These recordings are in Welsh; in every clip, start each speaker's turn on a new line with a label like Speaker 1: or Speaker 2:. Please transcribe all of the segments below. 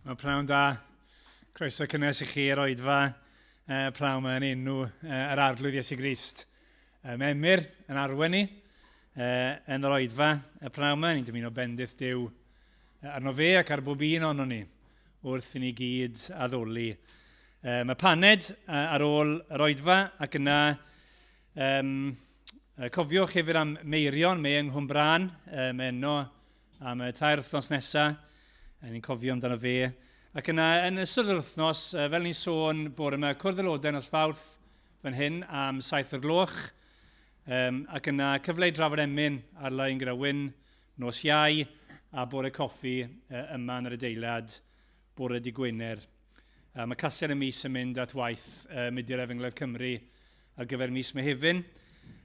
Speaker 1: Wel, pnawn da. Croeso cynnes i chi i'r oedfa pnawn yma yn enw yr Arglwydd Iesu Grist. Mae Emyr yn arwen ni yn yr oedfa y pnawn yma. Ni'n dymuno bendith Duw arno fe ac ar bob un ohonon ni wrth i ni gyd addoli. Mae paned ar ôl yr oedfa ac yna cofiwch hefyd am Meirion, mae yng Nghwmbrân, mae yno am y tair wythnos nesaf. Ni'n cofio amdano fe. Ac yna, yn ystod yr wythnos, fel ni'n sôn bore yma, cwrdd aelodau nos Fawrth fan hyn am 7 o'r gloch. Ac yna, cyfle i drafod emyn ar-lein gyda Wyn nos Iau a bore coffi yma yn yr adeilad bore dy Gwener. Mae casgliad y mis yn mynd at waith Mudiad Efengledd Cymru ar gyfer mis Mehefin.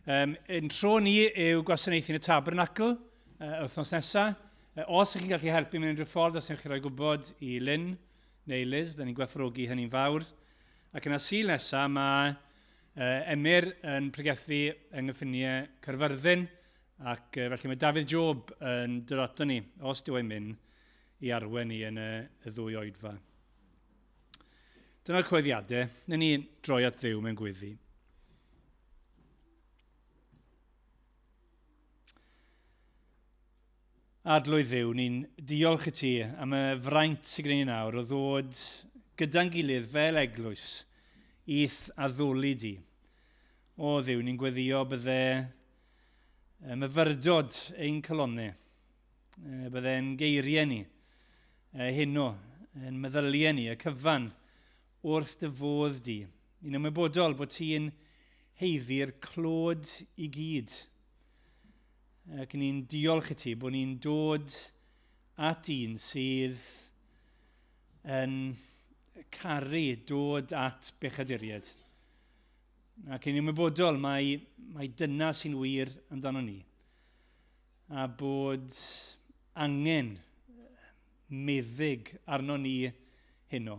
Speaker 1: Un tro ni yw gwasanaethu yn y Tabernacl wythnos nesaf. Os ych chi'n gallu helpu mewn unrhyw ffordd, os ydych chi'n rhoi gwybod i Lynn neu Liz, byddwn ni'n gwerthfawrogi hynny'n fawr. Ac yna Sul nesaf mae Emyr yn pregethu yng nghyffiniau Caerfyrddin, ac felly mae Dafydd Job yn dod ato ni, os dyw e'n mynd, i arwen ni yn y, y ddwy oedfa. Dyna'r coeddiadau. Nyn ni droi at Dduw mewn gweddi. Arglwydd Dduw, ni'n diolch i ti am y fraint sydd gyda ni nawr o ddod gyda'n gilydd fel eglwys i'th addoli di. O Dduw, ni'n gweddio bydde myfyrdod ein calonnau, bydde'n geiriau ni, heno, yn meddyliau ni, y cyfan, wrth dy fodd di. Ni'n ymwybodol bod ti'n heiddi'r clod i gyd. Ac ni'n diolch i ti bod ni'n dod at un sydd yn caru dod at bechaduriaid. Ac ni'n ymwybodol mai, mai dyna sy'n wir amdano ni. A bod angen meddyg arno ni heno.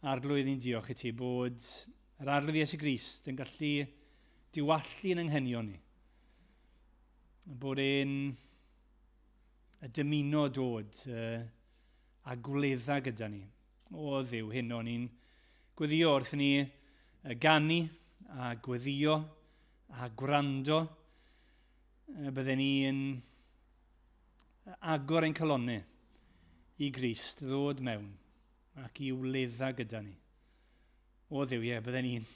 Speaker 1: Arglwydd, ni'n diolch i ti bod yr Arglwydd Iesu Grist yn gallu diwallu yn anghenion ni. Bod e'n dymuno dod a gwledda gyda ni. O Dduw, heno ni'n gweddio wrth ni ganu a gweddio a gwrando. Bydden ni'n agor ein calonnau i Grist ddod mewn ac i wledda gyda ni. O Dduw, ie, bydden ni'n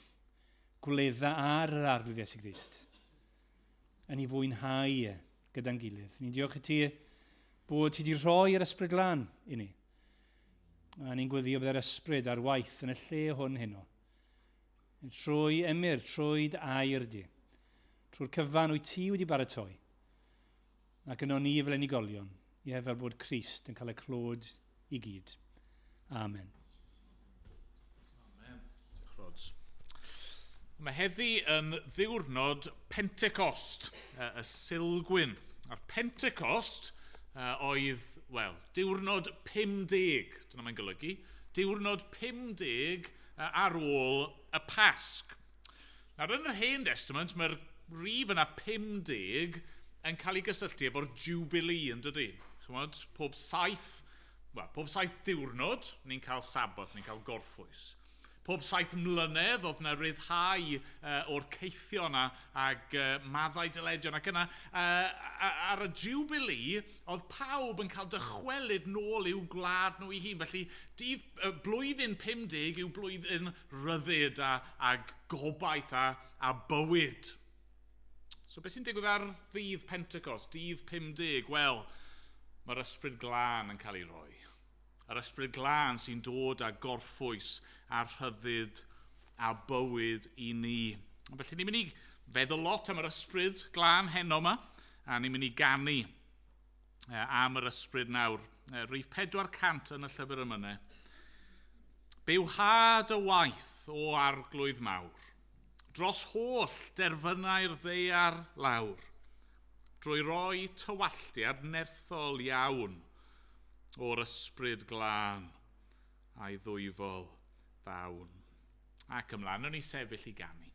Speaker 1: gwledda ar yr Arglwydd Iesu Grist yn ei fwynhau e gyda'n gilydd. Ni'n diolch i ti bod ti wedi rhoi yr Ysbryd Glân i ni. A ni'n gweddio byddai'r Ysbryd ar waith yn y lle hwn heno. Trwy Emyr, trwy dy air di. Trwy'r cyfan wyt ti wedi baratoi. Ac yno ni fel unigolion, ie, fel bod Crist yn cael y clod i gyd. Amen.
Speaker 2: Amen. Diolch, Rods. Mae heddi yn ddiwrnod Pentecost, y Sulgwyn. A'r Pentecost oedd, wel, diwrnod 50, dyna mae'n golygu, diwrnod 50 ar ôl y Pasg. Nawr, yn yr Hen Testament, mae'r rif yna 50 yn cael ei gysylltu efo'r Jubilee, yn dydy? Chymod, pob saith, well, pob saith diwrnod, ni'n cael Sabbath, ni'n cael gorffwys. Pob 7 mlynedd oedd yna ryddhau o'r ceithio yna ag maddau dyledion. Ac yna, ar y Jubilee, oedd pawb yn cael dychwelyd nôl i'w gwlad nhw i hun. Felly, dydd, blwyddyn 50 yw blwyddyn ryddid a, a gobaith a, a bywyd. So beth sy'n digwydd ar ddydd Pentecost, dydd 50? Wel, mae'r Ysbryd Glân yn cael ei roi. Yr Ysbryd Glân sy'n dod â gorffwys a rhyddid a bywyd i ni. Felly ni'n mynd i feddwl lot am yr Ysbryd Glân heno yma, a ni'n mynd i ganu am yr Ysbryd nawr. Rhif 400 yn y llyfr emynau. Bywhad y waith o Arglwydd mawr, dros holl derfynau'r ddaear lawr, drwy roi tywalltiad nerthol iawn o'r Ysbryd Glân a'i ddwyfol ddawn. Ac ymlaen, o'n i sefyll i ganu.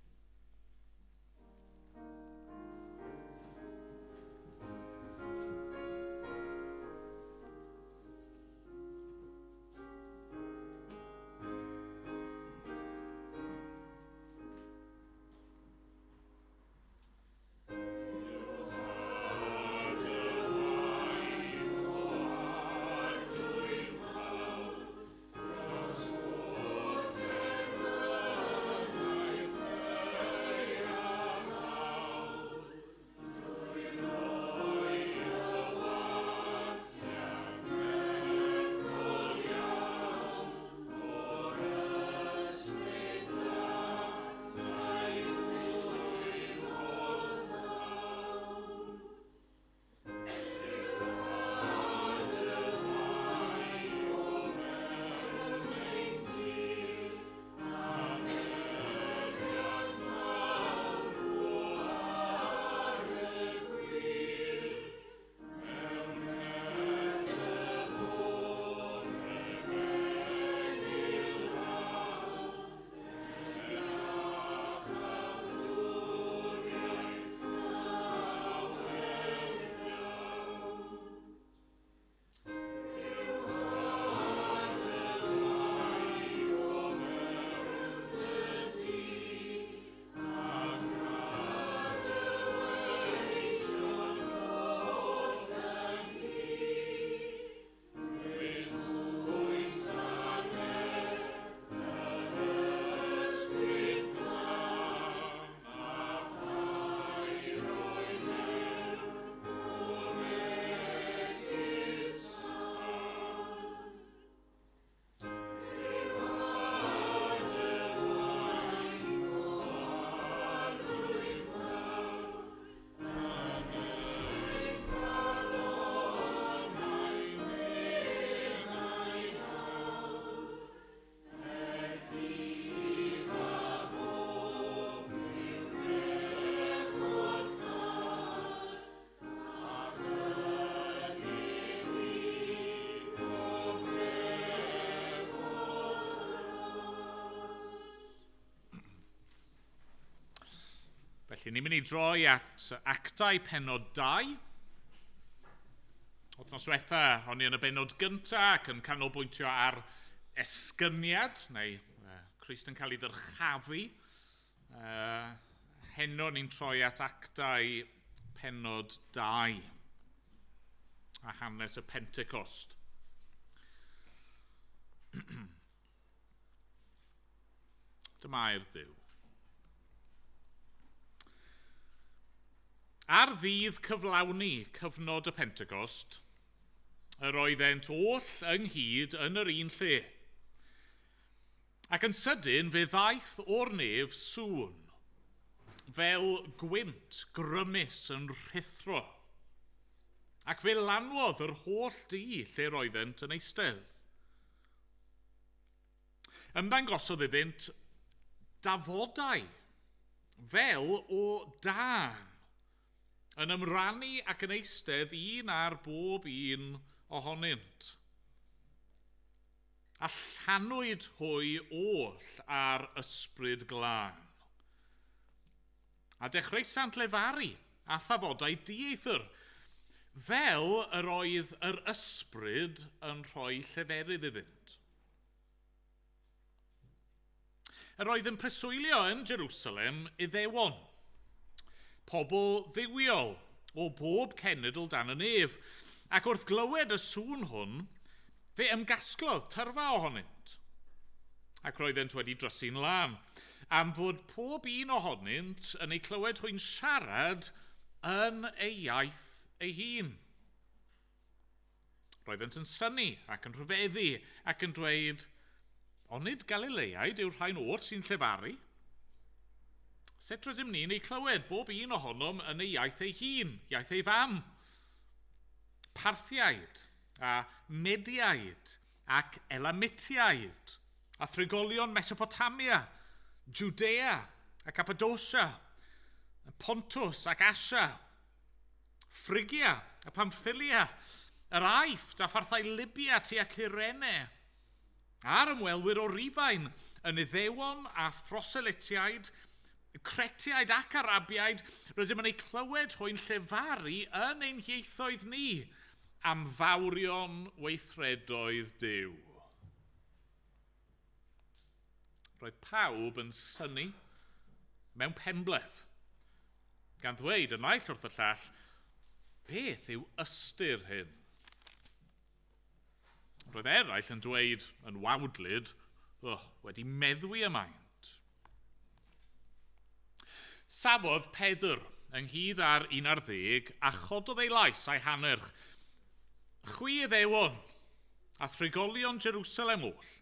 Speaker 2: Felly ni'n mynd i droi at Actau pennod 2. Wythnos diwetha, o'n i yn y bennod gyntaf ac yn canolbwyntio ar esgyniad, neu Crist yn cael ei ddyrchafu. Heno ni'n troi at Actau pennod 2 a hanes y Pentecost. Dyma air Duw. Ar ddydd cyflawni cyfnod y Pentecost, yr oeddent oll ynghyd yn yr un lle. Ac yn sydyn fe ddaeth o'r nef sŵn, fel gwynt grymus yn rhuthro, ac fe lanwodd yr holl dŷ lle roeddent yn eistedd. Ymddangosodd iddynt dafodau, fel o dân, yn ymrannu ac yn eistedd un ar bob un ohonynt. A llanwyd hwy oll ar ysbryd glân. A dechreusant lefaru a thafodau dieithr, fel yr oedd yr ysbryd yn rhoi lleferydd iddynt. Yr oedd yn preswylio yn Jerusalem Iddewon, pobl dduwiol o bob cenedl dan y nef, ac wrth glywed y sŵn hwn, fe ymgasglodd tyrfa ohonynt, ac roeddent wedi drysu'n lân, am fod pob un ohonynt yn eu clywed hwy'n siarad yn ei iaith ei hun. Roeddent yn synnu ac yn rhyfeddu ac yn dweud, onid Galileaid yw'r rhain oll sy'n llefaru? Sut rydym ni'n eu clywed, bob un ohonom yn ei iaith ei hun, iaith ei fam? Parthiaid a Mediaid ac Elamitiaid a thrigolion Mesopotamia, Judea a Cappadocia, Pontus ac Asia, Phrygia a Pamphylia, yr Aifft a pharthau Libya tua Cyrene, a'r ymwelwyr o Rufain, yn Iddewon a Phroselytiaid, Cretiaid ac Arabiaid, rydym yn eu clywed hwy'n llefaru yn ein hieithoedd ni am fawrion weithredoedd Duw. Roedd pawb yn synnu mewn penbleth, gan ddweud y naill wrth y llall, beth yw ystyr hyn? Roedd eraill yn dweud yn wawdlyd, oh, wedi meddwi y maent. Safodd Pedr ynghyd â'r 11 a chododd ei lais a'i hannerch. Chwi Iddewon a thrigolion Jerusalem oll,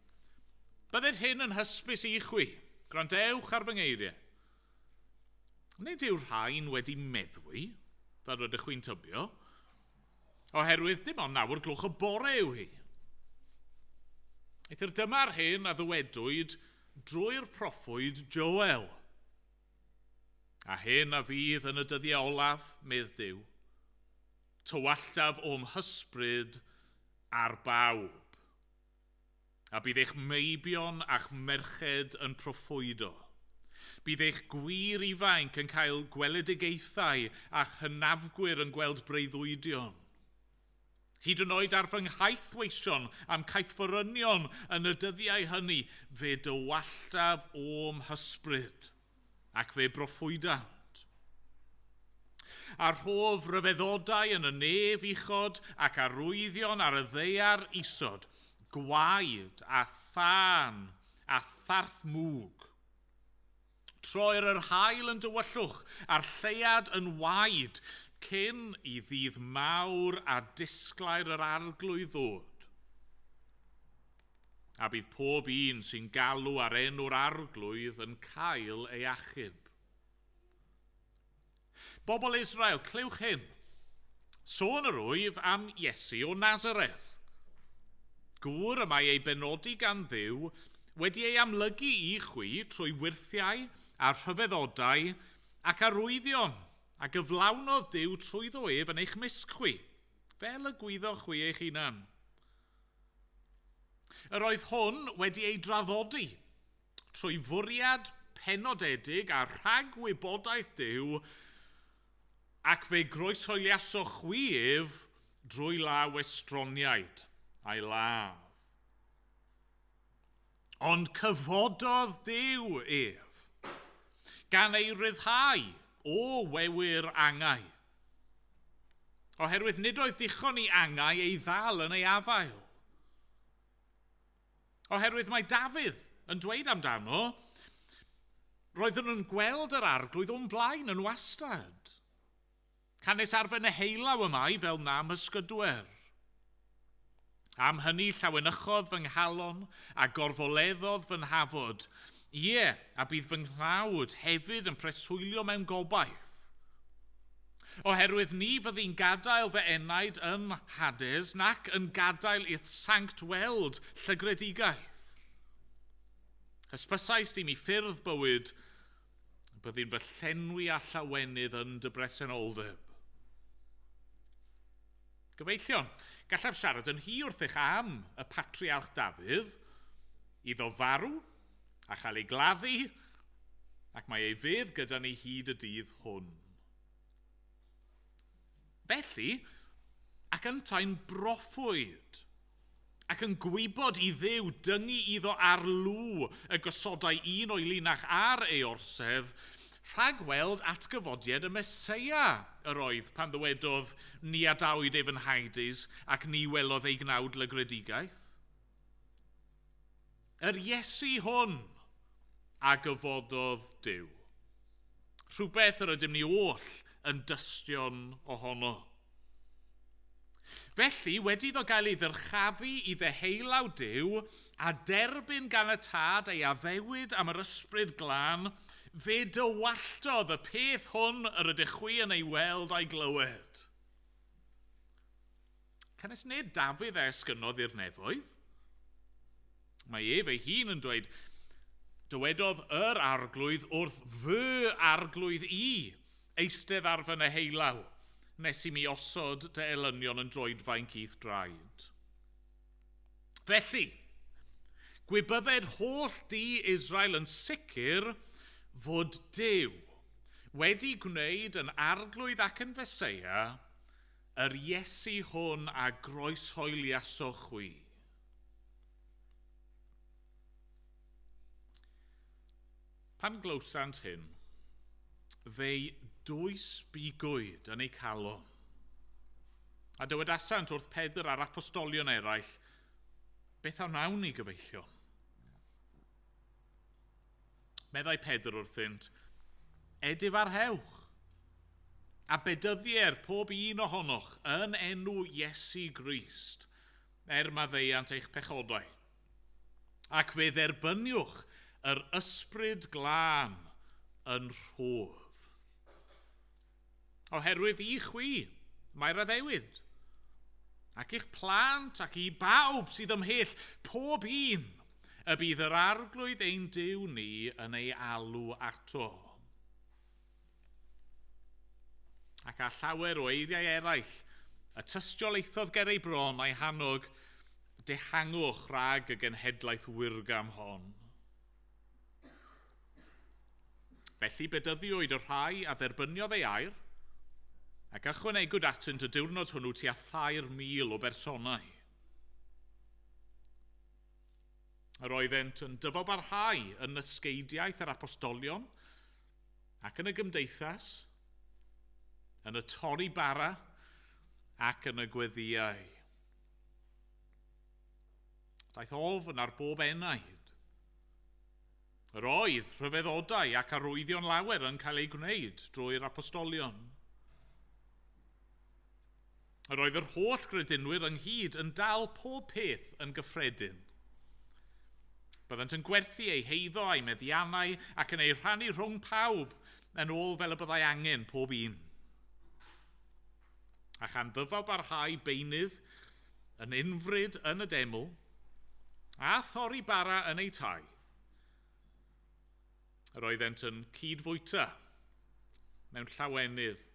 Speaker 2: bydded hyn yn hysbys i chwi, gwrandewch ar fy ngeiriau. Nid yw'r rhain wedi meddwi, fel rydych chwi'n tybio, oherwydd dim ond 9 o'r gloch y bore yw hi. Eithr dyma'r hyn a ddywedwyd drwy'r proffwyd Joel. A hyn a fydd yn y dyddiau olaf, medd Duw, tywalltaf o'm hysbryd ar bawb. A bydd eich meibion a'ch merched yn proffwydo. Bydd eich gwir ifanc yn cael gweledigaethau a'ch hynafgwyr yn gweld breuddwydion. Hyd yn oed ar fy nghaethweision a'm caethforynion yn y dyddiau hynny, fe dywalltaf o'm hysbryd, ac fe broffwydant. A rhof ryfeddodau yn y nef uchod ac arwyddion ar y ddaear isod, gwaed a thân a tharth mwg. Troer yr haul yn dywyllwch a'r lleuad yn waed, cyn i ddydd mawr a disglair yr arglwydd ddod. A bydd pob un sy'n galw ar enw'r arglwydd yn cael ei achub. Bobl Israel, clywch hyn. Sôn yr wyf am Iesu o Nazareth. Gŵr y mae ei benodi gan Dduw wedi ei amlygu i chwi trwy wyrthiau a rhyfeddodau ac arwyddion a gyflawnodd Duw trwyddo ef yn eich mysg chwi, fel y gwyddoch chwi eich hunan. Yr oedd hwn wedi ei draddodi trwy fwriad penodedig a rhagwybodaeth Duw, ac fe groeshoeliasoch chwi ef drwy law estroniaid a'i ladd. Ond cyfododd Duw ef, gan ei ryddhau o wewyr angau. Oherwydd nid oedd dichon i angau ei ddal yn ei afael. Oherwydd mae Dafydd yn dweud amdano, roeddwn nhw'n gweld yr Arglwydd o'n blaen yn wastad. Canys ar fy neheullaw y mae fel nam ysgydwer. Am hynny llawenychodd fy nghalon a gorfoleddodd fy nhafod. Ie, a bydd fy nghnawd hefyd yn preswylio mewn gobaith. Oherwydd ni fyddi'n gadael fy enaid yn Hades nac yn gadael i'th sanct weld llygredigaeth. Hysbysais di mi ffyrdd bywyd, byddi'n fy llenwi â llawenydd yn dy bresenoldeb. Gyfeillion, gallaf siarad yn hir wrthych am y patriarch Dafydd, iddo farw a chael ei gladdu, ac mae ei fedd gyda ni hyd y dydd hwn. Felly, ac yntau'n broffwyd, ac yn gwybod i Dduw dyngu iddo ar lw y gosodai un o'i linach ar ei orsedd, rhagweld atgyfodiad y Meseia yr oedd pan ddywedodd ni adawyd ef yn Hades ac ni welodd ei gnawd lygredigaeth. Yr Iesu hwn a gyfododd Duw. Rhywbeth yr ydym ni oll yn dystion ohono. Felly, wedi iddo gael ei ddyrchafu i ddeheulaw Duw a derbyn gan y Tad ei addewid am yr Ysbryd Glân, fe dywalltodd y peth hwn yr ydych chwi yn ei weld a'i glywed. Canys nid Dafydd a esgynnodd i'r nefoedd. Mae ef ei hun yn dweud, dywedodd yr Arglwydd wrth fy Arglwydd i, eistedd ar fy neheullaw, nes i mi osod dy elynion yn droedfainc i'th draed. Felly, gwybydded holl dŷ Israel yn sicr fod Duw wedi gwneud yn Arglwydd ac yn Feseia yr Iesu hwn a groeshoeliasoch chwi. Pan glywsant hyn, fe'i dwysbigwyd yn eu calon. A dywedasant wrth Pedr a'r apostolion eraill, beth a wnawn ni, gyfeillion? Meddai Pedr wrthynt, edifarhewch, a bedyddier pob un ohonoch yn enw Iesu Grist, er maddeuant eich pechodau. Ac fe dderbyniwch yr Ysbryd Glân yn rhodd. Oherwydd i chwi mae'r addewid, ac i'ch plant ac i bawb sydd ymhell, pob un, y bydd yr Arglwydd ein Duw ni yn ei alw ato. Ac â llawer o eiriau eraill, y tystiolaethodd ger ei bron a'i hannog, dehangwch rhag y genhedlaeth wirgam hon. Felly bedyddiwyd y rhai a dderbyniodd ei air, ac ychwanegwyd atynt y diwrnod hwnnw tua 3,000 o bersonau. Yr oeddent yn dyfalbarhau yn nysgeidiaeth yr apostolion ac yn y gymdeithas, yn y torri bara ac yn y gweddïau. Daeth ofn ar bob enaid. Yr oedd rhyfeddodau ac arwyddion lawer yn cael eu gwneud drwy'r apostolion. Yr oedd yr holl gredinwyr ynghyd yn dal pob peth yn gyffredin. Byddant yn gwerthu eu heiddo a'i meddiannau ac yn eu rhannu rhwng pawb yn ôl fel y byddai angen pob un. A chan ddyfalbarhau beunydd yn unfryd yn y deml a thorri bara yn eu tai, yr oeddent yn cydfwyta mewn llawenydd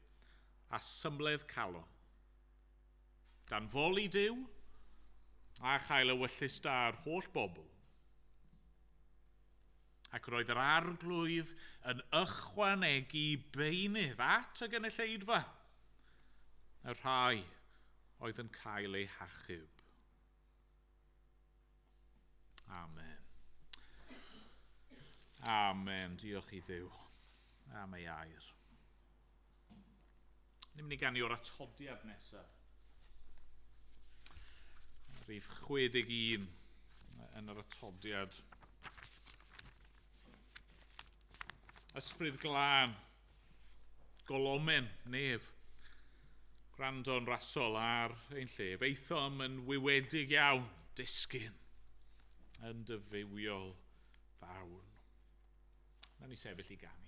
Speaker 2: a symledd calon, gan foli Duw a chael ewyllys da ar holl bobl. Ac roedd yr arglwydd yn ychwanegu beunydd at y gynulleidfa, y rhai oedd yn cael eu hachub. Amen. Amen. Diolch i Dduw am ei air. Ni'n mynd i ganu o'r atodiad nesaf. Rhif 61 yn yr atodiad. Ysbryd glân, golomen, nef, gwrando'n rasol ar ein llef. Eithom yn wywedig iawn, disgyn yn dyfywiol fawn. Nawn ni sefyll i ganu.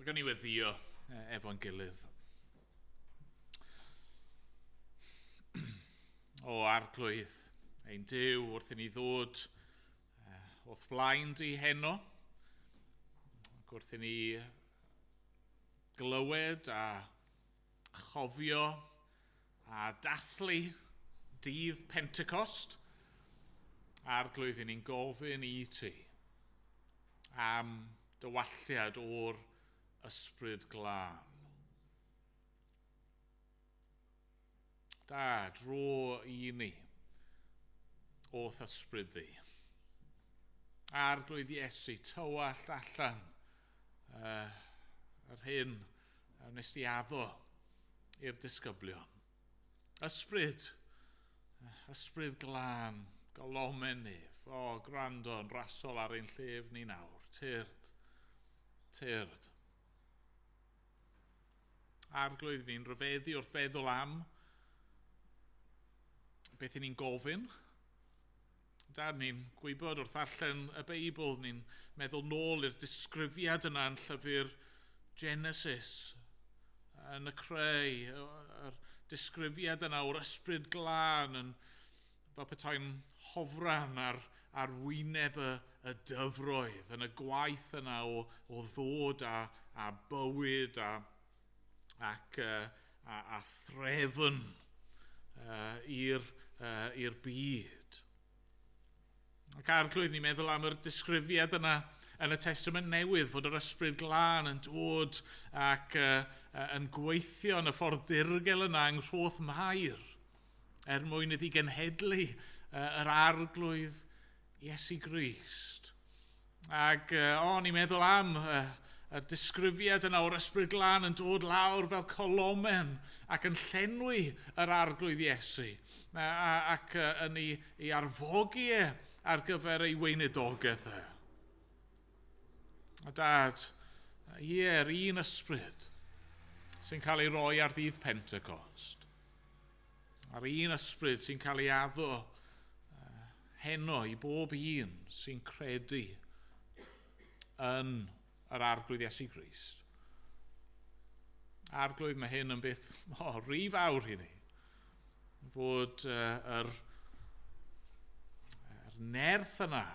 Speaker 2: Mae gen i weddio efo'n gilydd. O Arglwydd, ein Duw, wrth i ni ddod wrth flaen di heno, ac wrth i ni glywed a chofio a dathlu dydd Pentecost, Arglwydd, i ni'n gofyn i ti am dywalltiad o'r Ysbryd Glân. Da, dro i ni o'th ysbryd di. Arglwydd Iesu, tywallt allan yr hyn nes di addo i'r disgyblion. Ysbryd, ysbryd glân, golomen nef, o, gwrando yn rasol ar ein llef ni nawr. Tyrd, tyrd. Arglwydd, ni'n rhyfeddu wrth feddwl am beth i ni'n gofyn. Dad, ni'n gwybod wrth ddarllen y Beibl, ni'n meddwl nôl i'r disgrifiad yna yn llyfr Genesis, yn y creu, yr disgrifiad yna o'r ysbryd glân yn fel petai'n hofran ar ar wyneb y dyfroedd, yn y gwaith yna o ddod a bywyd a threfn i'r byd. Ac Arglwydd, ni'n meddwl am yr disgrifiad yna yn y Testament Newydd, fod yr Ysbryd Glân yn dod ac yn gweithio yn y ffordd dirgel yna yng Nghroth Mair, er mwyn iddi genhedlu yr Arglwydd Iesu Grist. Ac ni'n meddwl am y disgrifiad yna o'r Ysbryd Glân yn dod lawr fel colomen ac yn llenwi yr Arglwydd Iesu ac yn ei arfogi e ar gyfer ei weinidogaeth e. A Dad, ie'r un ysbryd sy'n cael ei roi ar ddydd Pentecost, a'r un ysbryd sy'n cael ei addo heno i bob un sy'n credu yn yr Arglwydd Iesu Grist. Arglwydd, mae hyn yn beth rhy fawr i ni. Fod yr nerth yna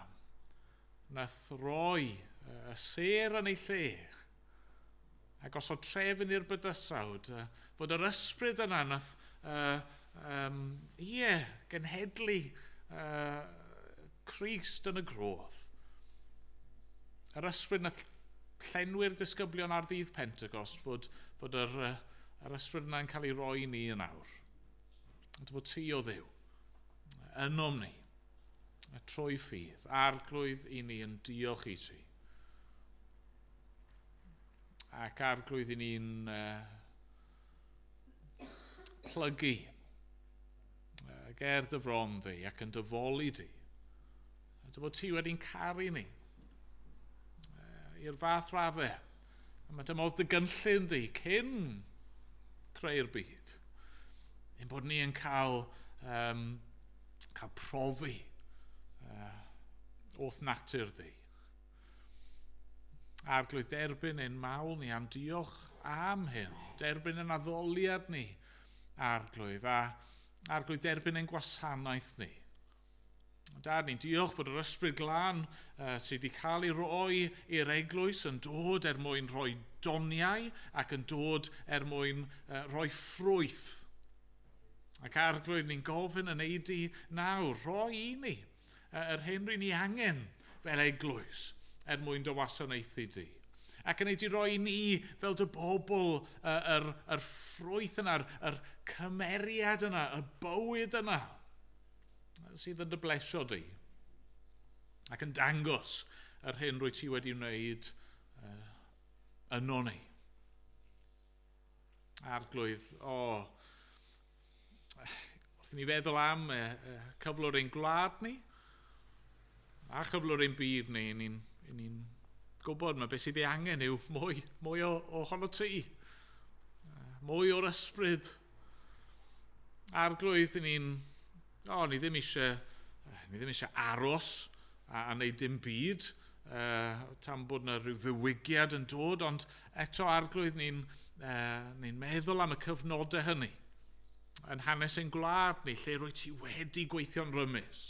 Speaker 2: nath roi y sêr yn ei lle ac osod trefn i'r bydysawd, fod yr ysbryd yna nath genhedlu Crist yn y groth. Yr ysbryd nath llenwi'r disgyblion ar ddydd Pentecost, fod yr ysbryd yna'n cael ei roi ni yn awr. Ond fod ti o Dduw ynom ni, y trwy ffydd, Arglwydd i ni yn diolch i ti. Ac Arglwydd i ni'n plygu ger dy fron di ac yn dyfoli di. A dy fod ti wedi'n caru ni i'r fath raddau. A mae dyma oedd dy gynllun di cyn creu'r byd. Ein bod ni yn cael profi o'th natur di. Arglwydd, derbyn ein mawl ni am diolch am hyn. Derbyn ein addoliad ni, Arglwydd, a Arglwydd, derbyn ein gwasanaeth ni. Dad, ni'n diolch bod yr Ysbryd Glân sydd wedi cael ei roi i'r eglwys yn dod er mwyn rhoi doniau ac yn dod er mwyn rhoi ffrwyth. Ac Arglwydd, ni'n gofyn yn eidi nawr, rhoi i ni yr hyn ry'n ni angen fel eglwys er mwyn dy wasanaethu di. Ac yn ei di roi ni fel dy bobl yr ffrwyth yna, yr cymeriad yna, y bywyd yna sydd yn dy blesio di ac yn dangos yr hyn rwy ti wedi wneud yno ni. Arglwydd, wrth i ni feddwl am cyflwr ein gwlad ni a chyflwr ein byd ni, ni'n gwybod mae beth sydd ei angen yw mwy ohono ti, mwy o'r ysbryd. Arglwydd, ni ddim eisiau aros a wneud dim byd tan bod yna rhyw ddiwygiad yn dod, ond eto Arglwydd, ni'n meddwl am y cyfnodau hynny yn hanes ein gwlad ni, lle rwy ti wedi gweithio'n rymus,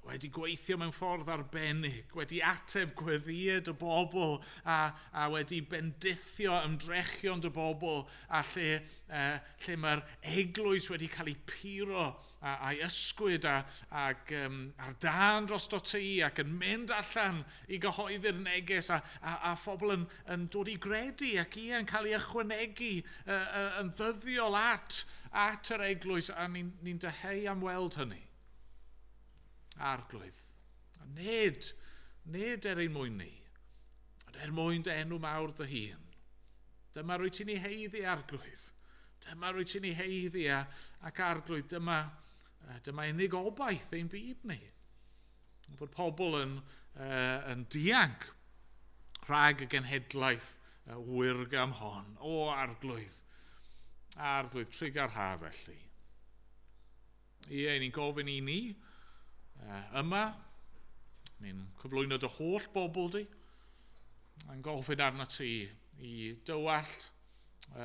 Speaker 2: wedi gweithio mewn ffordd arbennig, wedi ateb gweddïau dy bobl a wedi bendithio ymdrechion dy bobl, a lle mae'r eglwys wedi cael ei puro a'i ysgwyd ac ar dân drosto ti ac yn mynd allan i gyhoeddi'r neges a phobl yn dod i gredu ac ie yn cael ei ychwanegu yn ddyddiol at yr eglwys, a ni'n dyheu am weld hynny. Arglwydd, nid er ein mwyn ni, ond er mwyn dy enw mawr dy hun. Dyma rwy ti'n ei heiddi, Arglwydd. Dyma rwy ti'n ei heiddi ac Arglwydd, dyma unig obaith ein byd ni. Fod pobl yn dianc rhag y genhedlaeth wyrgam hon. O, Arglwydd, Arglwydd, trugar ha felly. Ie, ni'n gofyn i ni, yma, ni'n cyflwyno dy holl bobl di, a'n gofyn arno ti i dywallt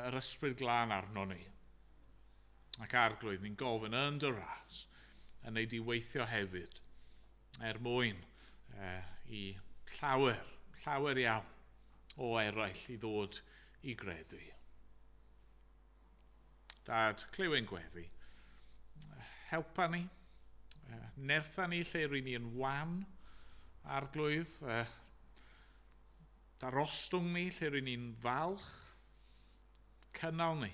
Speaker 2: yr Ysbryd Glân arno ni. Ac Arglwydd, ni'n gofyn yn dy ras, yn ei di weithio hefyd er mwyn i llawer, llawer iawn o eraill i ddod i gredu. Dad, clyw ein gweddi. Helpa ni, nertha ni lle ry'n ni yn wan, Arglwydd, darostwng ni lle ry'n ni'n falch, cynnal ni.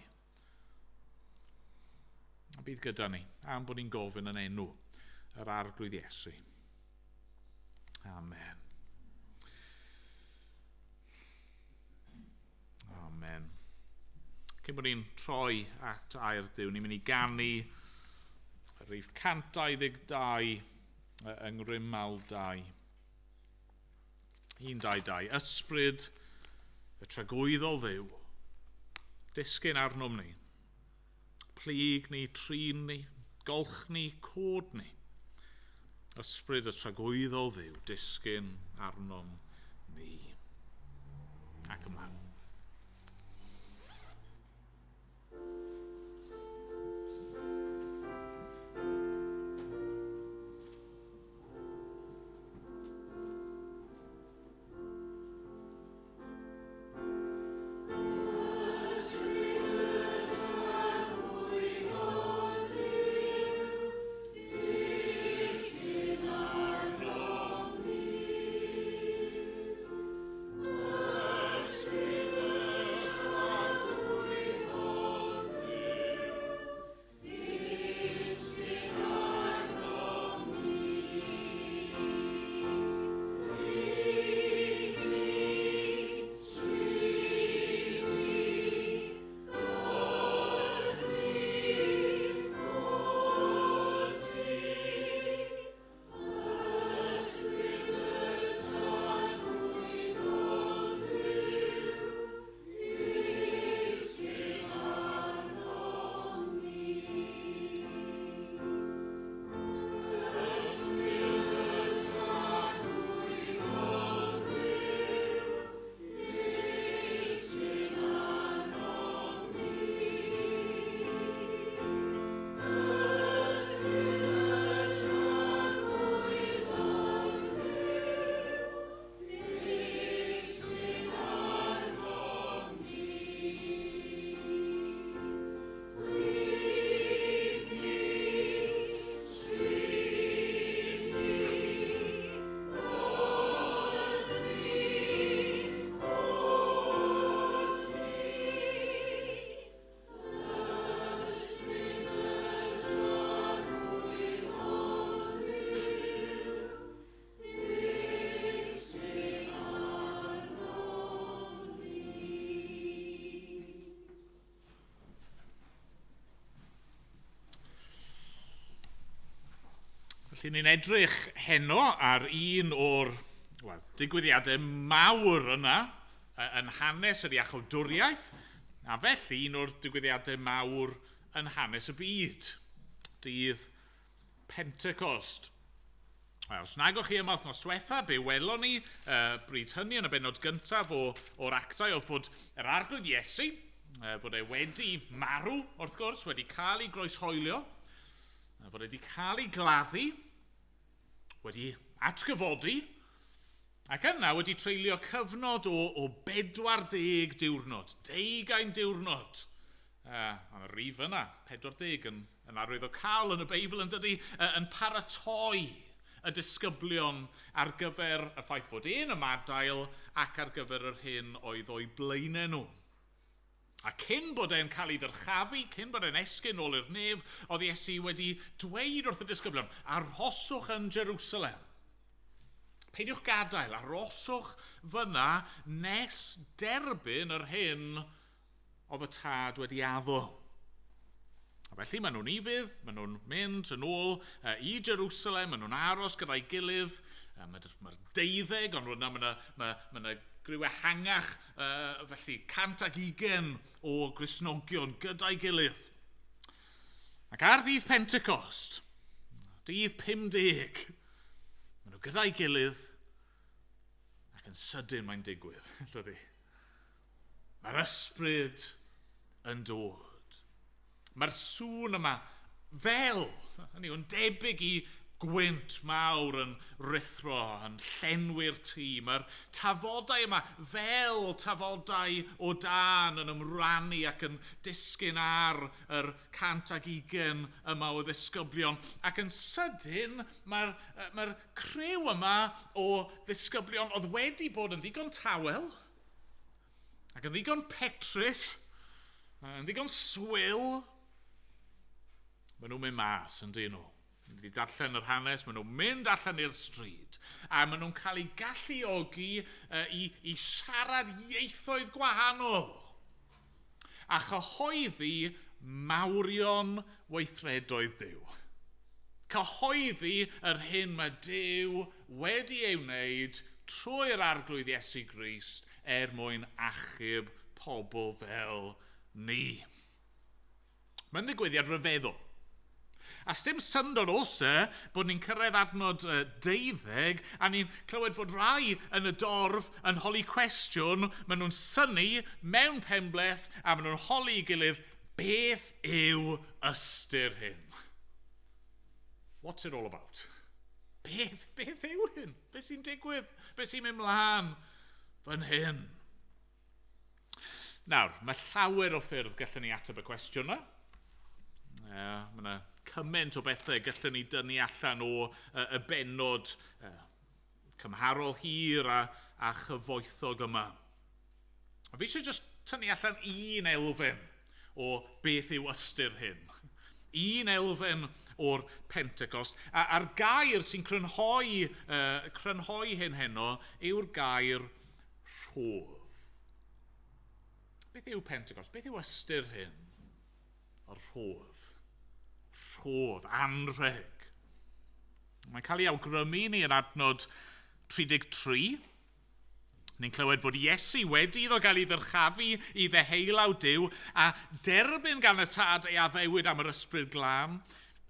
Speaker 2: A bydd gyda ni, am bod ni'n gofyn yn enw yr Arglwydd Iesu. Amen. Amen. Cyn bod ni'n troi at air Duw, ni'n mynd i ganu rhif 122 yng Ngrymal 2. 122. Ysbryd y tragwyddol Dduw, disgyn arnom ni, plyg ni, trin ni, golch ni, cod ni. Ysbryd y tragwyddol Dduw, disgyn arnom ni. Ac ymlaen. Felly ni'n edrych heno ar un o'r digwyddiadau mawr yna yn hanes yr iachawdwriaeth, a felly un o'r digwyddiadau mawr yn hanes y byd, dydd Pentecost. Wel, os nag o'ch chi yma wythnos diwetha, be welon ni bryd hynny yn y bennod gyntaf o'r actau oedd fod yr Arglwydd Iesu, fod e wedi marw, wrth gwrs, wedi cael ei groeshoelio, fod e wedi cael ei gladdu, wedi atgyfodi, ac yna wedi treulio cyfnod o 40 diwrnod, 20 diwrnod. Ond y rif yna, 40 yn arwyddocaol yn y Beibl yn dydy, yn paratoi y disgyblion ar gyfer y ffaith fod e'n ymadael ac ar gyfer yr hyn oedd o'i blaenau nhw. A cyn bod e'n cael ei ddyrchafu, cyn bod e'n esgyn nôl i'r nef, oedd Iesu wedi dweud wrth y disgyblion, arhoswch yn Jerusalem. Peidiwch gadael, arhoswch fyna nes derbyn yr hyn oedd y tad wedi addo. A felly maen nhw'n ufudd, maen nhw'n mynd yn ôl i Jerusalem, maen nhw'n aros gyda'i gilydd, mae'r 12, ond yna mae yna griw ehangach, felly 120 o Gristnogion gyda'i gilydd. Ac ar ddydd Pentecost, dydd 50, maen nhw gyda'i gilydd, ac yn sydyn mae'n digwydd, dydy. Mae'r ysbryd yn dod. Mae'r sŵn yma fel, hynny yw, yn debyg i gwynt mawr yn rithro, yn llenwi'r tŷ. Mae'r tafodau yma fel tafodau o dân yn ymrannu ac yn disgyn ar yr 120 yma o ddisgyblion. Ac yn sydyn, mae'r criw yma o ddisgyblion oedd wedi bod yn ddigon tawel ac yn ddigon petrus, yn ddigon swil, maen nhw'n mynd mas yn dyn nhw. Ni wedi darllen yr hanes, maen nhw'n mynd allan i'r stryd a maen nhw'n cael eu galluogi i siarad ieithoedd gwahanol a chyhoeddi mawrion weithredoedd Duw. Cyhoeddi yr hyn mae Duw wedi ei wneud trwy'r Arglwydd Iesu Grist er mwyn achub pobl fel ni. Mae'n ddigwyddiad rhyfeddol. A sdim syndod os e bod ni'n cyrraedd adnod 12 a ni'n clywed fod rai yn y dorf yn holi cwestiwn, maen nhw'n synnu mewn penbleth a maen nhw'n holi ei gilydd, beth yw ystyr hyn? What's it all about? Beth yw hyn? Beth sy'n digwydd? Beth sy'n mynd mlaen fan hyn? Nawr, mae llawer o ffyrdd gallwn ni ateb y cwestiwn yma. Mae yna cymaint o bethau gallwn ni dynnu allan o y bennod cymharol hir a chyfoethog yma. A fi eisiau just tynnu allan un elfen o beth yw ystyr hyn. Un elfen o'r Pentecost. A'r gair sy'n crynhoi hyn heno yw'r gair rhodd. Beth yw Pentecost? Beth yw ystyr hyn? Y rhodd. Rhodd, anrheg. Mae'n cael ei awgrymu ni yn adnod 33. Ni'n clywed fod Iesu wedi iddo gael ei ddyrchafu i ddeheulaw Duw a derbyn gan y Tad ei addewid am yr Ysbryd Glân.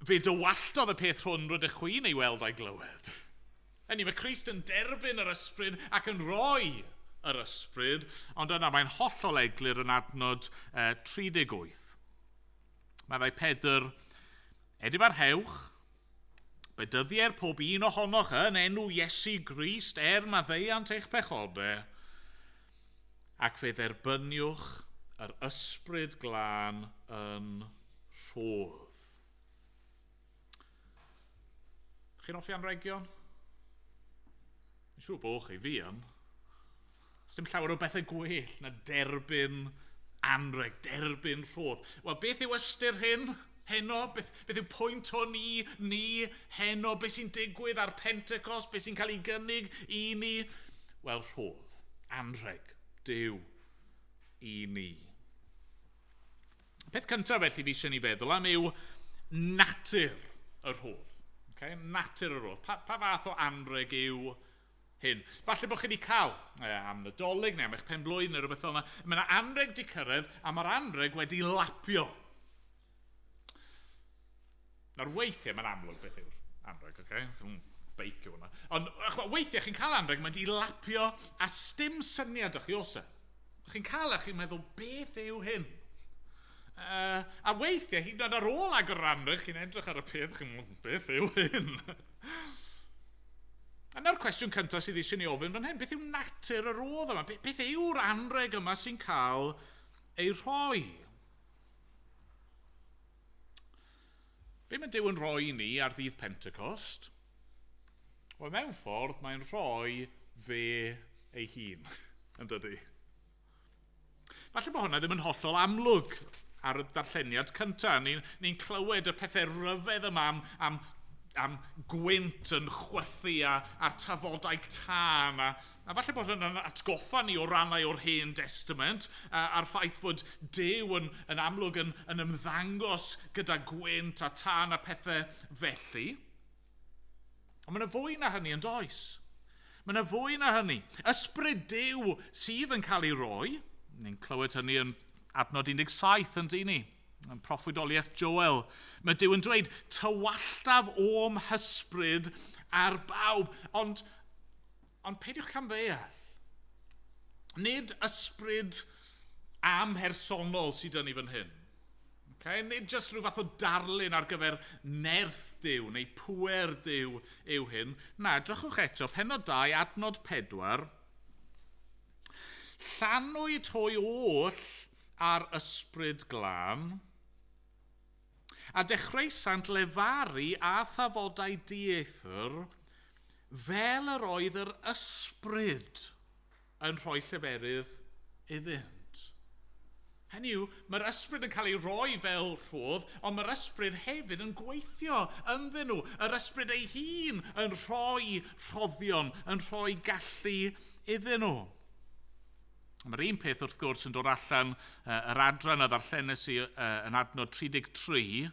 Speaker 2: Fe dywalltodd y peth hwn rydych chwi'n ei weld a'i glywed. Hynny, mae Crist yn derbyn yr Ysbryd ac yn rhoi yr Ysbryd, ond yna mae'n hollol eglur yn adnod 38. Mae Pedr, edifarhewch, bedyddier pob un ohonoch yn enw Iesu Grist er maddeuant eich pechodau, ac fe dderbyniwch yr Ysbryd Glân yn rhodd. Chi'n hoffi anrhegion? Yn siŵr bod chi, fi yn. Sdim llawer o bethau gwell na derbyn anrheg, derbyn rhodd. Wel, beth yw ystyr hyn heno? Beth yw pwynt hwn i ni heno? Beth sy'n digwydd ar Pentecost? Beth sy'n cael ei gynnig i ni? Wel, rhodd, anrheg, Duw i ni. Peth cyntaf felly fi eisiau ni feddwl am yw natur y rhodd. Okay? Natur y rhodd. Pa fath o anrheg yw hyn? Falle bod chi wedi cael am Nadolig neu am eich penblwydd neu rhywbeth fel yna. Mae yna anrheg di cyrraedd a mae'r anrheg wedi lapio. Nawr weithiau mae'n amlwg beth yw'r anrheg, okay? Beic yw hwnna. Ond weithiau chi'n cael anrheg, mae'n di lapio a sdim syniad o'ch chi oes e. Chi'n cael a chi'n meddwl beth yw hyn? A weithiau, hyd yn oed ar ôl agor yr anrheg, chi'n edrych ar y peth, chi'n meddwl, beth yw hyn? A nawr cwestiwn cyntaf sydd eisiau ni ofyn fan hyn, beth yw natur y rhodd yma? Beth yw'r anrheg yma sy'n cael ei rhoi? Be mae Duw yn rhoi i ni ar ddydd Pentecost? Wel, mewn ffordd, mae'n rhoi fe ei hun, yn dydy? Falle bod hwnna ddim yn hollol amlwg ar y darlleniad cyntaf. Ni'n clywed y pethau rhyfedd yma am gwynt yn chwythu a'r tafodau tân. A falle bod hwnna'n atgoffa ni o rannau o'r Hen Testament a'r ffaith fod Duw yn amlwg yn ymddangos gyda gwynt a tân a pethau felly. Ond mae yna fwy na hynny yn does. Mae yna fwy na hynny. Ysbryd Duw sydd yn cael ei roi. Ni'n clywed hynny yn adnod 17 yn dyn ni. Yn proffwydoliaeth Joel. Mae Duw yn dweud, tywalltaf o'm hysbryd ar bawb. Ond peidiwch camddeall. Nid ysbryd amhersonol sydd yn ei fan hyn. Okay? Nid jyst rhyw fath o darlun ar gyfer nerth Duw neu pŵer Duw yw hyn. Na, drychwch eto, pennod 2, adnod 4. Llanwyd hwy oll ar ysbryd glân, a dechreusant lefaru a thafodau dieithr fel yr oedd yr ysbryd yn rhoi lleferydd iddynt. Hynny yw, mae'r ysbryd yn cael ei roi fel rhodd, ond mae'r ysbryd hefyd yn gweithio ynddyn nhw. Yr ysbryd ei hun yn rhoi rhoddion, yn rhoi gallu iddyn nhw. Mae'r un peth wrth gwrs yn dod allan yr adran a ddarllenes i yn adnod 33.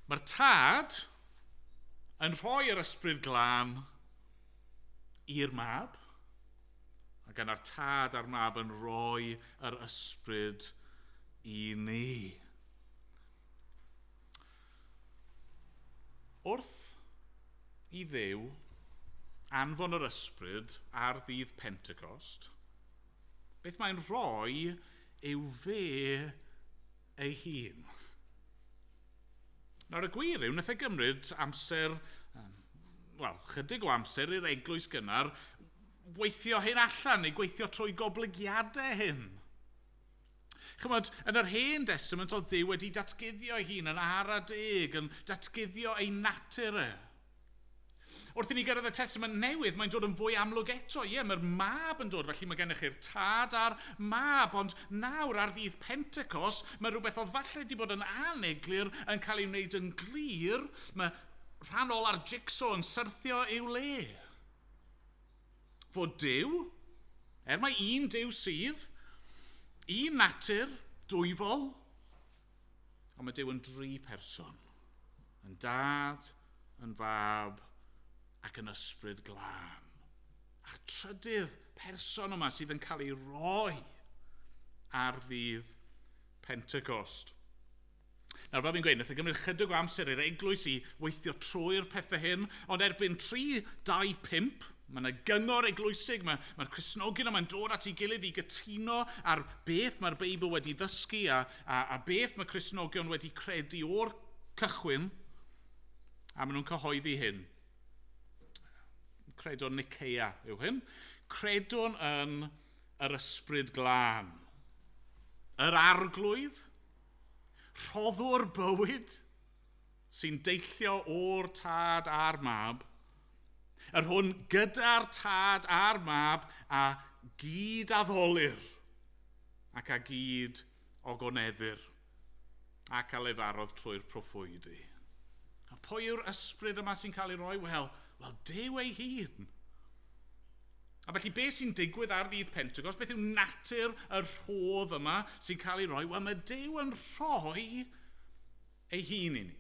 Speaker 2: Mae'r tad yn rhoi yr ysbryd glân i'r mab, ac yna'r tad a'r mab yn rhoi yr ysbryd i ni. Wrth i Dduw anfon yr ysbryd ar ddydd Pentecost, beth mae'n rhoi yw fe ei hun. Nawr y gwir yw, wnaeth e gymryd amser, wel, chydig o amser i'r eglwys gynnar weithio hyn allan, neu gweithio trwy goblygiadau hyn. Chymod, yn yr Hen Testament oedd Duw wedi datguddio ei hun yn ara deg, yn datguddio ei natur e. Wrth i ni gyrraedd y Testament Newydd, mae'n dod yn fwy amlwg eto. Ie, mae'r mab yn dod, felly mae gennych chi'r tad a'r mab, ond nawr ar ddydd Pentecost, mae rhywbeth oedd falle wedi bod yn aneglur yn cael ei wneud yn glir. Mae rhan ola'r jigsaw yn syrthio i'w le. Fod Duw, er mae un Duw sydd, un natur, dwyfol, ond mae Duw yn dri person. Yn dad, yn fab, ac yn ysbryd glân. A'r trydydd person yma sydd yn cael ei roi ar ddydd Pentecost. Nawr, fel fi'n gweud, wnaeth e gymryd chydig o amser i'r eglwys i weithio trwy'r pethau hyn, ond erbyn 3, 2, 5, mae yna gyngor eglwysig, mae'r Cristnogion yma'n dod at ei gilydd i gytuno ar beth mae'r Beibl wedi ddysgu a beth mae Cristnogion wedi credu o'r cychwyn, a maen nhw'n cyhoeddi hyn. Credo Nicaea yw hyn. Credwn yn yr ysbryd glân. Yr arglwydd, rhoddwr bywyd, sy'n deillio o'r tad a'r mab, yr hwn gyda'r tad a'r mab a gyd addolir ac a gyd ogoneddir ac a lefarodd trwy'r proffwydi. A pwy yw'r ysbryd yma sy'n cael ei roi? Wel, Duw ei hun. A felly beth sy'n digwydd ar ddydd Pentecost, beth yw natur y rhodd yma sy'n cael ei roi? Wel, mae Duw yn rhoi ei hun i ni.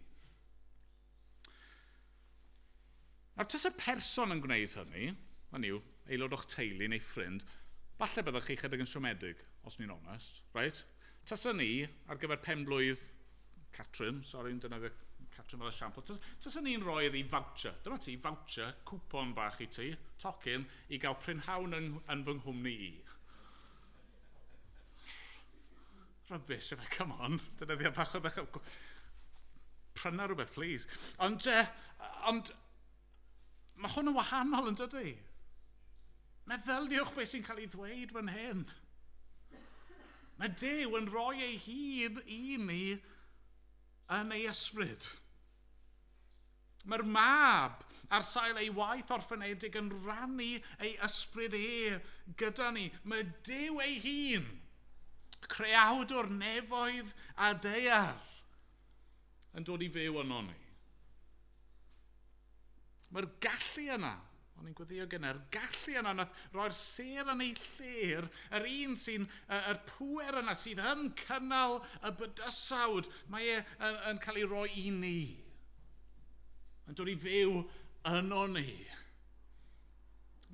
Speaker 2: Nawr, tase person yn gwneud hynny, hynny yw, aelod o'ch teulu neu ffrind, falle byddwch chi chydig yn siomedig, os ni'n onest, right? Tase ni, ar gyfer penblwydd Catrin, sori, dyna fe Catrin fel esiampl, tase ni'n rhoi iddi voucher, dyma ti, voucher, cwpon bach i ti, tocyn, i gael prynhawn yn fy nghwmni i. Rubbish, efe, come on, dyna ddi bach o ddechrau. Pryna rhywbeth, please. Ond mae hwn yn wahanol yn dydy. Meddyliwch beth sy'n cael ei ddweud fan hyn. Mae Duw yn rhoi ei hun i ni yn ei ysbryd. Mae'r mab ar sail ei waith orffenedig yn rannu ei ysbryd e gyda ni. Mae Duw ei hun, creawdwr nefoedd a daear, yn dod i fyw yno ni. Mae'r gallu yna, o'n i'n gweddio gynnar, gallu yna nath roi'r sêr yn ei lle, yr un sy'n, yr pŵer yna sydd yn cynnal y bydysawd, mae e yn cael ei roi i ni. Yn dod i fyw yno ni.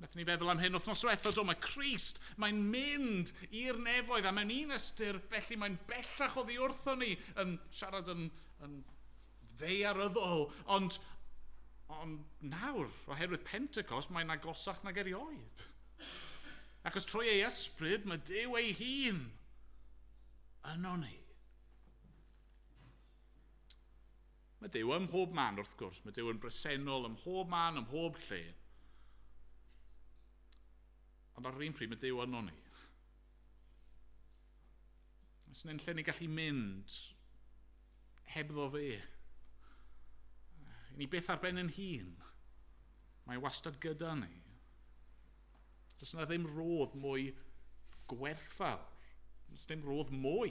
Speaker 2: Wnaethon ni feddwl am hyn wythnos diwethaf, do, mae Crist, mae'n mynd i'r nefoedd, a mewn un ystyr, felly mae'n bellach oddi wrtho ni, yn siarad yn ddaearyddol, ond nawr, oherwydd Pentecost, mae'n agosach nag erioed. Achos trwy ei ysbryd, mae Duw ei hun yno ni. Mae Duw ym mhob man wrth gwrs, mae Duw yn bresennol ym mhob man, ym mhob lle. Ond ar yr un pryd mae Duw yno ni. Oes yna lle ni gallu mynd hebddo fe. Ni byth ar ben yn hun. Mae wastad gyda ni. Does yna ddim rodd mwy gwerthfawr. Does dim rodd mwy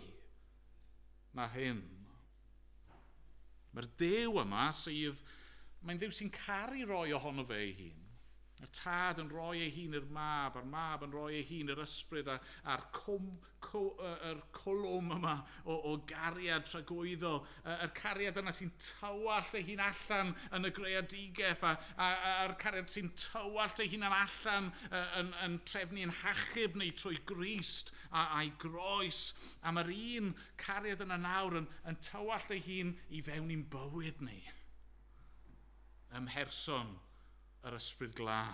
Speaker 2: na hyn. Mae'r Duw yma sydd, mae'n Dduw sy'n caru roi ohono fe ei hun. Y tad yn rhoi ei hun i'r mab, a'r mab yn rhoi ei hun i'r ysbryd, a'r cwlwm yma o gariad tragwyddol, yr cariad yna sy'n tywallt ei hun allan yn y greadigaeth, a'r cariad sy'n tywallt ei hunan allan yn trefnu yn hachub neu trwy Grist a'i groes. A mae'r un cariad yna nawr yn tywallt ei hun i fewn i'n bywyd ni. Ym mherson yr Ysbryd Glân.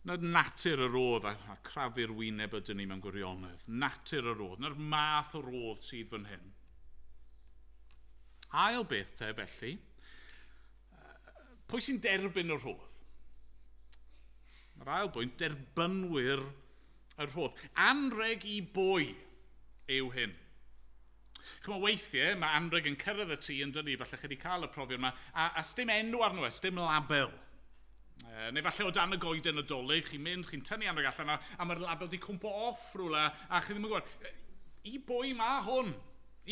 Speaker 2: Na'r natur y rodd, a crafu'r wyneb ydyn ni mewn gwirionedd. Natur y rodd, na'r math o rodd sydd fan hyn. Ail beth te, felly, pwy sy'n derbyn y rhodd? Mae'r ail bwynt, derbynwyr y rhodd. Anreg i bwy yw hyn. Chymod, weithiau mae anreg yn cyrraedd y tŷ yn dynnu, falle chi wedi cael y profiad yma, a sdim enw arno e, sdim label. Neu falle o dan y goeden Nadolig, chi'n mynd, chi'n tynnu anreg allan, a mae'r label di cwmpo off rhywle, a chi ddim yn gwybod, i bwy mae hwn?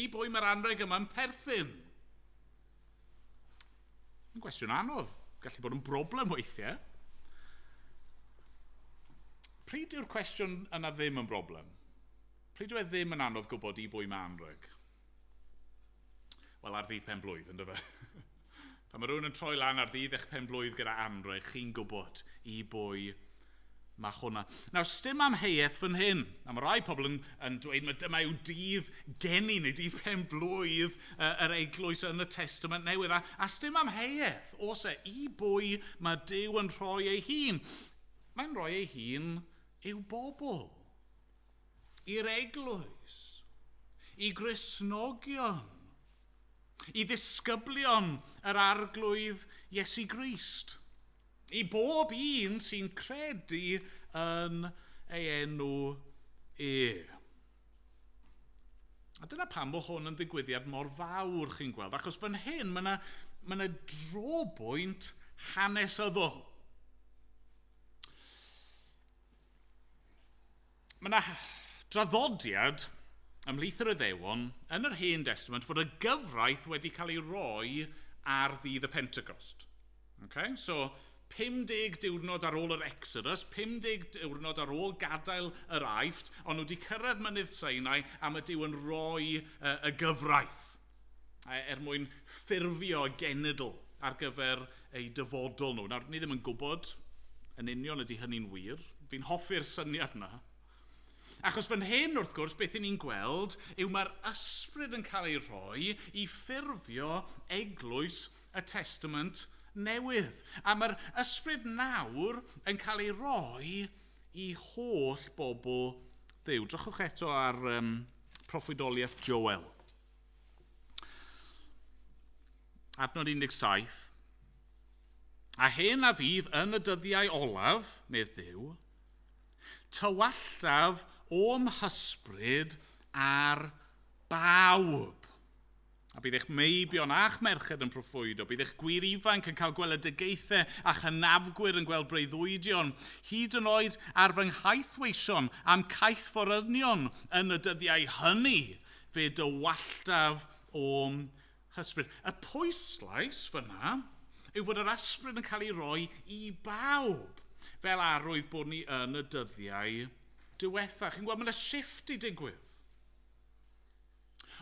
Speaker 2: I bwy mae'r anreg yma'n perthyn? Yn gwestiwn anodd, gallu bod yn broblem weithiau. Pryd yw'r cwestiwn yna ddim yn broblem? Pryd yw e ddim yn anodd gwybod i bwy mae anreg? Wel, ar ddydd pen blwydd, ynddo fe? Pan mae rhywun yn troi lan ar ddydd eich pen blwydd gyda anreg, chi'n gwybod i bwy mae hwnna. Nawr, sdim amheuaeth fan hyn. A mae rai pobl yn dweud mae dyma yw dydd geni neu dydd pen blwydd yr eglwys yn y Testament Newydd. A sdim amheuaeth, oes e, i bwy mae Duw yn rhoi ei hun. Mae'n rhoi ei hun i'w bobl, i'r eglwys, i Gristnogion, i ddisgyblion yr Arglwydd Iesu Grist, i bob un sy'n credu yn ei enw e. A dyna pam bod hwn yn ddigwyddiad mor fawr, chi'n gweld, achos fan hyn mae yna drobwynt hanesyddol. Mae yna draddodiad ymhlith yr Iddewon yn yr Hen Testament fod y gyfraith wedi cael ei roi ar ddydd y Pentecost. Okay? So, 50 diwrnod ar ôl yr Exodus, 50 diwrnod ar ôl gadael yr Aifft, ond nhw wedi cyrraedd mynydd Sinai a mae Duw yn rhoi y gyfraith er mwyn ffurfio genedl ar gyfer eu dyfodol nhw. Nawr, ni ddim yn gwybod yn union ydy hynny'n wir. Fi'n hoffi'r syniad yna. Achos fan hyn, wrth gwrs, beth ni'n gweld yw mae'r ysbryd yn cael ei rhoi i ffurfio eglwys y Testament Newydd. A mae'r ysbryd nawr yn cael ei roi i holl bobl Dduw. Drychwch eto ar proffwydoliaeth Joel. Adnod 17. A hyn a fydd yn y dyddiau olaf, medd Duw, tywalltaf o'm hysbryd ar bawb. A bydd eich meibion a'ch merched yn proffwydo, bydd eich gwir ifanc yn cael gweledigaethau a chynafgwyr yn gweld breuddwydion, hyd yn oed ar fy nghaethweision a'm caethforynion yn y dyddiau hynny, fe dywalltaf o'm hysbryd. Y pwyslais fyna yw fod yr ysbryd yn cael ei roi i bawb, fel arwydd bod ni yn y dyddiau diwetha. Chi'n gweld, mae yna shifft i digwydd.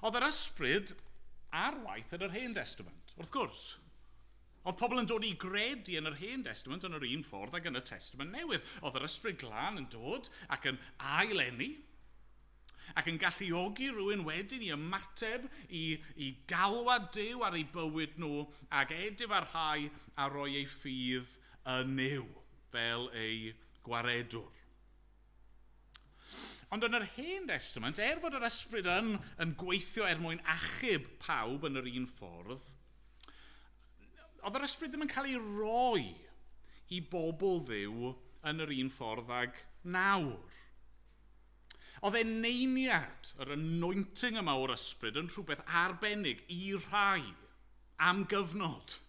Speaker 2: Oedd yr ysbryd ar waith yn yr Hen Testament, wrth gwrs. Oedd pobl yn dod i gredu yn yr Hen Testament yn yr un ffordd ag yn y Testament Newydd. Oedd yr ysbryd glân yn dod ac yn aileni ac yn galluogi rhywun wedyn i ymateb i galwad Duw ar eu bywyd nhw ac edifarhau a roi eu ffydd yn Nuw fel ei gwaredwr. Ond yn yr Hen Testament, er fod yr ysbryd yn gweithio er mwyn achub pawb yn yr un ffordd, oedd yr ysbryd ddim yn cael ei roi i bobl Dduw yn yr un ffordd ag nawr. Oedd eneiniad, yr anointing yma o'r ysbryd, yn rhywbeth arbennig i rhai am gyfnod.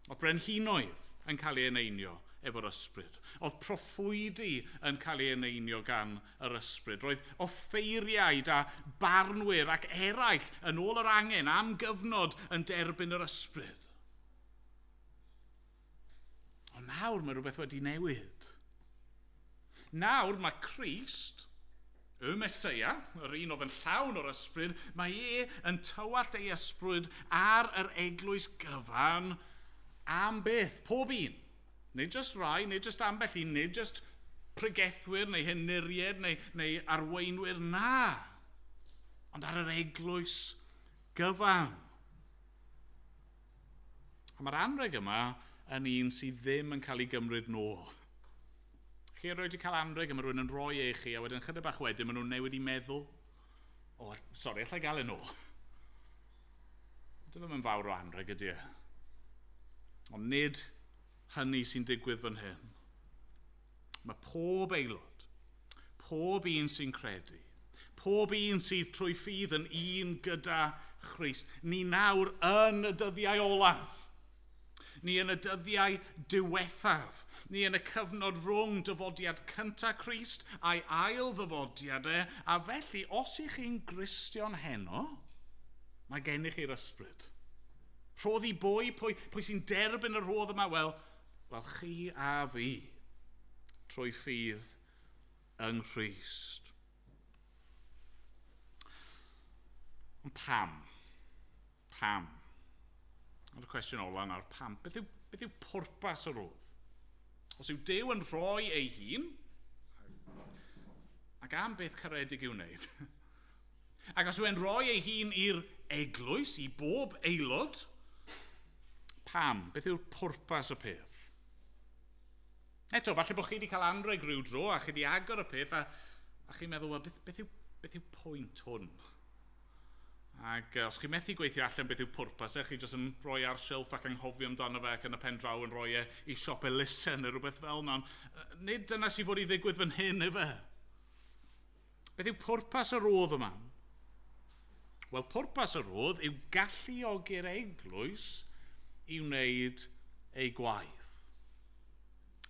Speaker 2: Oedd brenhinoedd yn cael ei eneinio efo'r ysbryd. Oedd proffwydi yn cael ei eneinio gan yr ysbryd. Roedd offeiriaid a barnwyr ac eraill yn ôl yr angen am gyfnod yn derbyn yr ysbryd. Ond nawr mae rhywbeth wedi newid. Nawr mae Crist, y Meseia, yr un oedd yn llawn o'r ysbryd, mae e yn tywallt ei ysbryd ar yr eglwys gyfan am byth, pob un. Nid just rai, nid just ambell un, nid just pregethwyr neu henuried neu arweinwyr, na. Ond ar yr eglwys gyfan. A mae'r anreg yma yn un sydd ddim yn cael ei gymryd nôl. Chi erioed wedi cael anreg a mae rhywun yn rhoi e i chi, a wedyn chydig bach wedyn maen nhw'n newid i meddwl. O, sori, allai gael e nôl. Dyw ddim yn fawr o anreg ydy e. Ond nid hynny sy'n digwydd fan hyn. Mae pob aelod, pob un sy'n credu, pob un sydd trwy ffydd yn un gyda Christ, ni nawr yn y dyddiau olaf. Ni yn y dyddiau diwethaf. Ni yn y cyfnod rhwng dyfodiad cyntaf Crist a'i ail ddyfodiad e, a felly, os ych chi'n Gristion heno, mae gennych chi'r ysbryd. Rhodd i bwy, pwy sy'n derbyn y rhodd yma? Wel, chi a fi, trwy ffydd yng Nghrist. Ond pam? Pam? Ond y cwestiwn ola nawr, pam? Beth yw pwrpas y rhodd? Os yw Duw yn rhoi ei hun, ac am beth caredig i'w wneud, ac os yw e'n rhoi ei hun i'r eglwys, i bob aelod, pam? Beth yw'r pwrpas y peth? Eto, falle bod chi wedi cael anrheg rhyw dro a chi wedi agor y peth a chi'n meddwl, wel, beth yw pwynt hwn? Ac os chi'n methu gweithio allan beth yw pwrpas e, chi jyst yn rhoi ar silff ac anghofio amdano fe ac yn y pen draw yn rhoi e i siop elusen neu rhywbeth fel yna. Nid dyna sydd fod i ddigwydd fan hyn, efe. Beth yw pwrpas y rodd yma? Wel, pwrpas y rodd yw galluogi'r eglwys i wneud ei gwaith.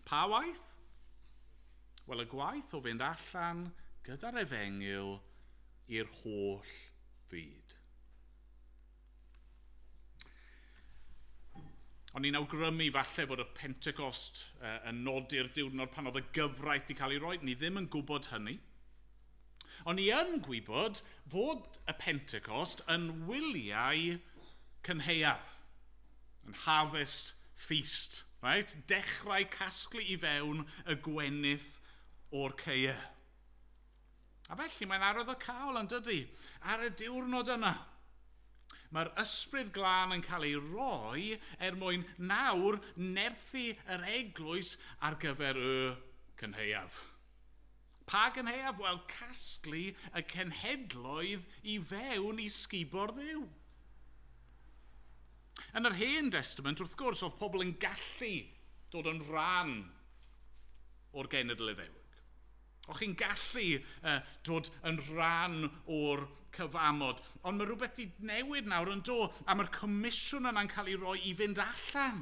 Speaker 2: Pa waith? Wel, y gwaith o fynd allan gyda'r efengyl i'r holl fyd. O'n i'n awgrymu falle fod y Pentecost yn nodi'r diwrnod pan oedd y gyfraith wedi cael ei roi. Ni ddim yn gwybod hynny. Ond ni yn gwybod fod y Pentecost yn wyliau cynhaeaf, yn harvest feast. Right? Dechrau casglu i fewn y gwenith o'r caeau. A felly mae'n arwyddocaol yn dydy, ar y diwrnod yna. Mae'r ysbryd glân yn cael ei roi er mwyn nawr nerthu yr eglwys ar gyfer y cynhaeaf. Pa gynhaeaf? Wel, casglu y cenhedloedd i fewn i sgubor Dduw. Yn yr Hen Testament, wrth gwrs, oedd pobl yn gallu dod yn rhan o'r genedl Iddewig. O'ch chi'n gallu dod yn rhan o'r cyfamod. Ond mae rhywbeth wedi newid nawr yn do, a mae'r comisiwn yna'n cael ei roi i fynd allan.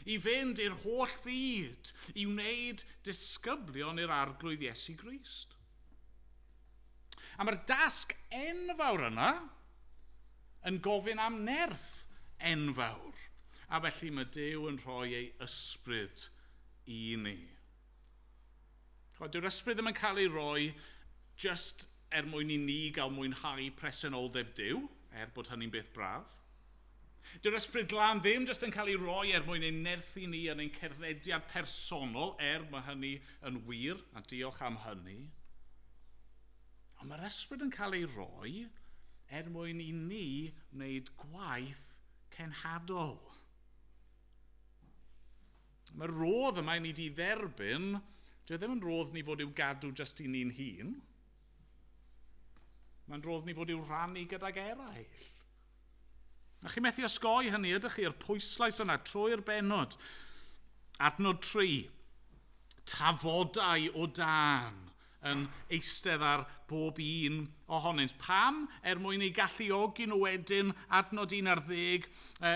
Speaker 2: I fynd i'r holl fyd, i wneud disgyblion i'r Arglwydd Iesu Grist. A mae'r dasg enfawr yna yn gofyn am nerth enfawr. A felly mae Duw yn rhoi ei ysbryd i ni. Dyw'r ysbryd ddim yn cael ei roi just er mwyn i ni gael mwynhau presenoldeb Duw, er bod hynny'n beth braf. Dyw'r ysbryd glân ddim just yn cael ei roi er mwyn ein nerthu ni yn ein cerddediad personol, er mae hynny yn wir, a diolch am hynny. Ond mae'r ysbryd yn cael ei roi er mwyn i ni wneud gwaith cenhadol. Mae'r rodd yma i ni wedi dderbyn Dyw e ddim yn rodd ni fod i'w gadw jyst i ni'n hun. Mae'n rodd ni fod i'w rannu gydag eraill. A chi methu osgoi hynny, ydych chi, yr pwyslais yna trwy'r bennod. Adnod 3, tafodau o dân yn eistedd ar bob un ohonynt. Pam? Er mwyn eu galluogi nhw wedyn, adnod 11,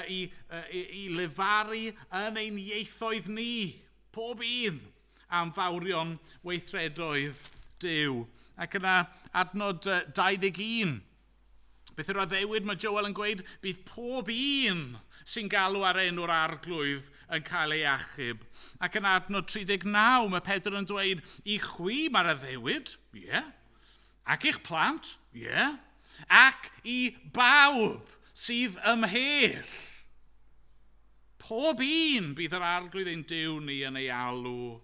Speaker 2: i lefaru yn ein ieithoedd ni, pob un, am fawrion weithredoedd Duw. Ac yna adnod 21. Beth yw'r addewid mae Joel yn gweud? Bydd pob un sy'n galw ar enw'r Arglwydd yn cael ei achub. Ac yn adnod 39 mae Pedr yn dweud, i chwi mae'r addewid, ie, yeah. Ac i'ch plant, ie, yeah. Ac i bawb sydd ymhell. Pob un bydd yr Arglwydd ein Duw ni yn ei alw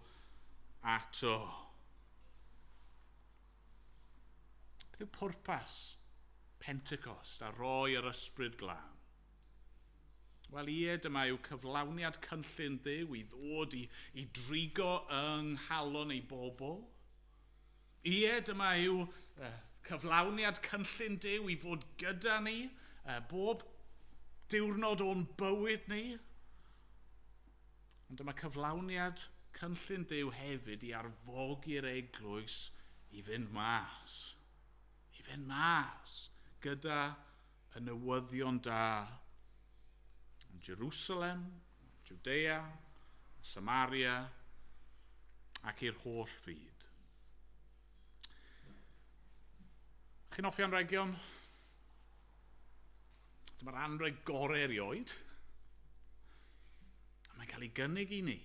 Speaker 2: ato. Beth yw pwrpas Pentecost a roi yr Ysbryd Glân? Wel ie, dyma yw cyflawniad cynllun Duw i ddod i drigo yng nghalon ei bobl. Ie, dyma yw cyflawniad cynllun Duw i fod gyda ni bob diwrnod o'n bywyd ni. Ond dyma cyflawniad cynllun Duw hefyd i arfogi'r eglwys i fynd mas. I fynd mas gyda y newyddion da. Yn Jerusalem, Judea, Samaria ac i'r holl fyd. Chi'n hoffi anregion? Dyma'r anreg gorau erioed. A mae'n cael ei gynnig i ni.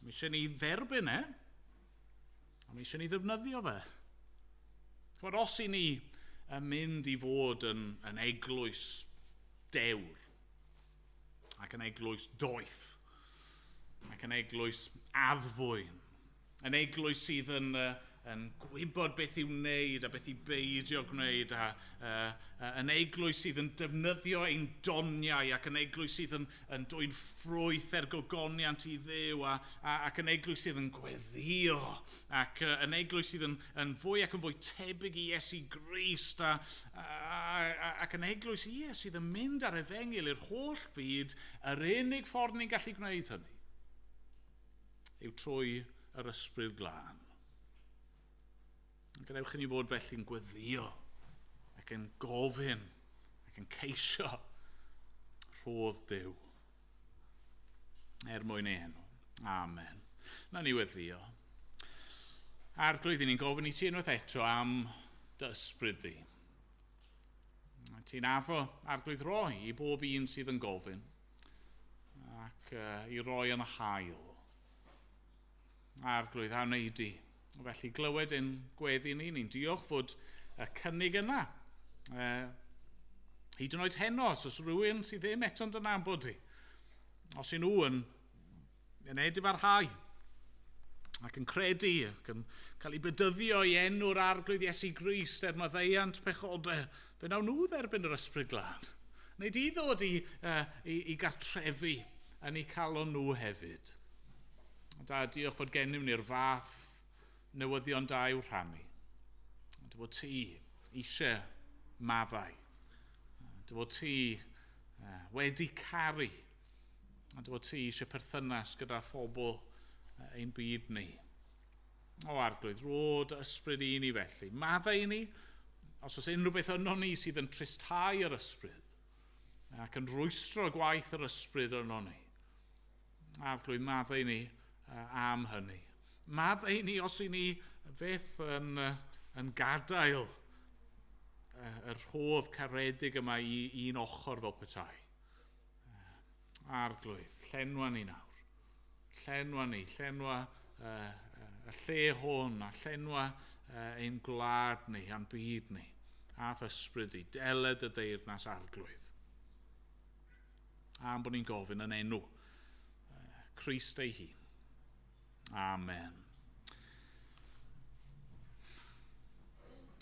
Speaker 2: Mae eisiau ni dderbyn e, a mae eisiau ni ddefnyddio fe. Ch'mod, os i ni yn mynd i fod yn eglwys dewr, ac yn eglwys doeth, ac yn eglwys addfwyn, yn eglwys sydd yn gwybod beth i'w wneud a beth i beidio gwneud, a yn eglwys sydd yn defnyddio ein doniau, ac yn eglwys sydd yn dwyn ffrwyth er gogoniant i Dduw, ac yn eglwys sydd yn gweddio, ac yn eglwys sydd yn fwy ac yn fwy tebyg i Iesu Grist, ac yn eglwys ie sydd yn mynd ar efengyl i'r holl fyd. Yr unig ffordd ni'n gallu gwneud hynny yw trwy yr Ysbryd Glân. Gadewch i ni fod felly'n gweddio ac yn gofyn ac yn ceisio rhodd Duw er mwyn ei enw. Amen. Na ni weddio. Arglwydd, ni'n gofyn i ti unwaith eto am dy ysbryd di. Ti'n addo, Arglwydd, roi i bob un sydd yn gofyn ac i roi yn hael. Arglwydd, a wnei di. Felly glywed ein gweddi ni, ni'n diolch fod y cynnig yna. Hyd yn oed heno, os oes rhywun sydd ddim eto'n dy nabod di, os y'n nhw yn edifarhau ac yn credu ac yn cael eu bedyddio i enw'r Arglwydd Iesu Grist er maddeuant pechodau, fe wnawn nhw dderbyn yr Ysbryd Glân. Neu di ddod i gartrefu yn eu calon nhw hefyd. Da, diolch fod gennym ni'r fath newyddion da i'w rhannu. Dy fod ti eisiau maddau. Dy fod ti wedi caru. A dy fod ti eisiau perthynas gyda phobl ein byd ni. O Arglwydd, rho dy ysbryd i ni felly. Maddau i ni, os oes unrhyw beth yno ni sydd yn tristhau yr ysbryd ac yn rwystro gwaith yr ysbryd yno ni. Arglwydd, maddau i ni am hynny. Maddau i ni os i ni fyth yn gadael y rhodd caredig yma i un ochr fel petai. Arglwydd, llenwa ni nawr. Llenwa ni, llenwa y lle hwn a llenwa ein gwlad ni a'n byd ni. A'th ysbryd i, deled y deyrnas Arglwydd. Am bod ni'n gofyn yn enw Crist ei hun. Amen.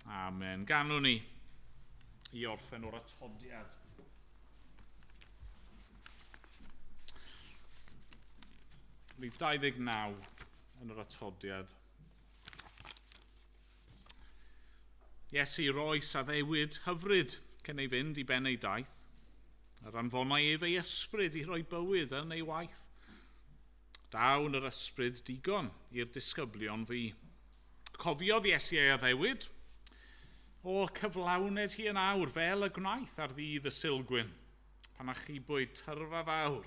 Speaker 2: Amen. Ganwn ni i orffen o'r atodiad. Rhif 29. yn yr atodiad. Iesu roes addewid hyfryd cyn ei fynd i ben ei daith. Yr anfonai ef ei ysbryd i roi bywyd yn ei waith. Dawn yr ysbryd digon i'r disgyblion fi. Cofiodd Iesu ei addewid, o cyflawned hi yn awr fel y gwnaeth ar ddydd y Sulgwyn, pan achubwyd tyrfa fawr.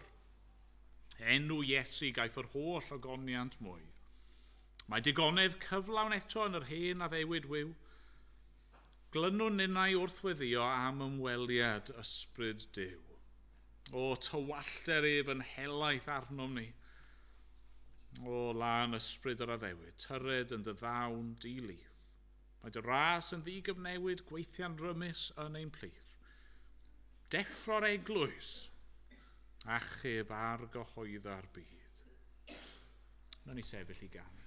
Speaker 2: Enw Iesu gaiff yr holl ogoniant mwy. Mae digonedd cyflawn eto yn yr hen addewid wiw. Glynwn ninnau wrth weddio am ymweliad ysbryd Duw. O, tywallter ef yn helaeth arnom ni. O, lân ysbryd yr addewid, tyred yn dy ddawn di-lith. Mae dy ras yn ddigyfnewid gweithiau'n rymus yn ein plith. Deffro'r eglwys, achub ar gyhoedda'r byd. Nawn ni sefyll i ganu.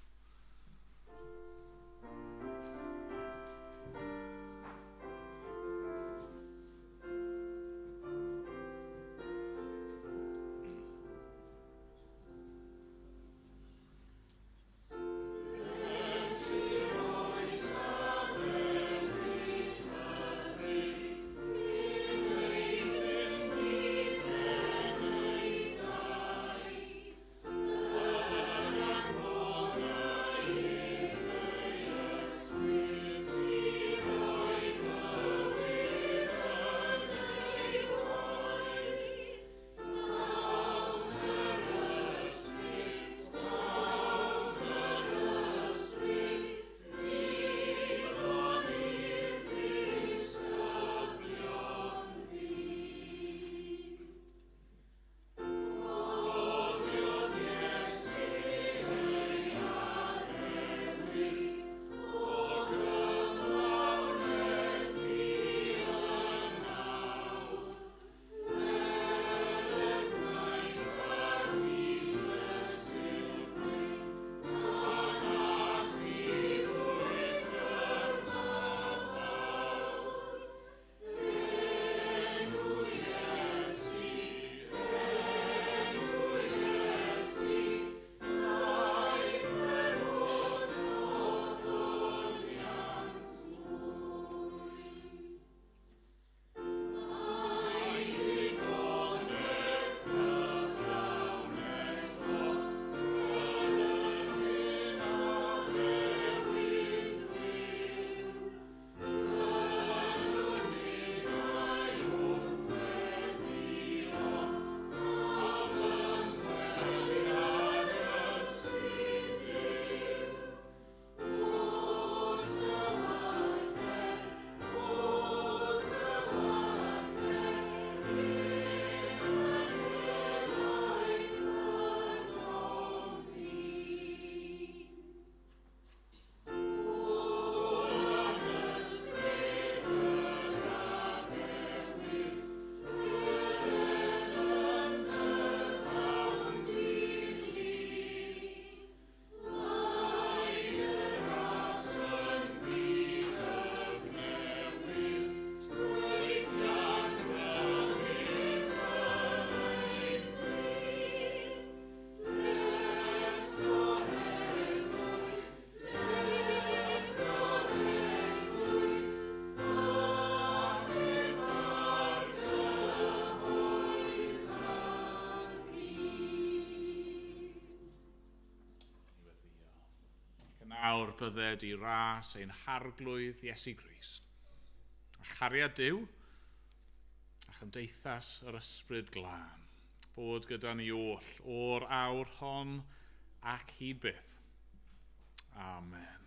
Speaker 2: Nawr bydded i ras ein harglwydd Iesu Grist, a chariad Duw, a chymdeithas yr ysbryd glân, fod gyda ni oll o'r awr hon ac hyd byth. Amen.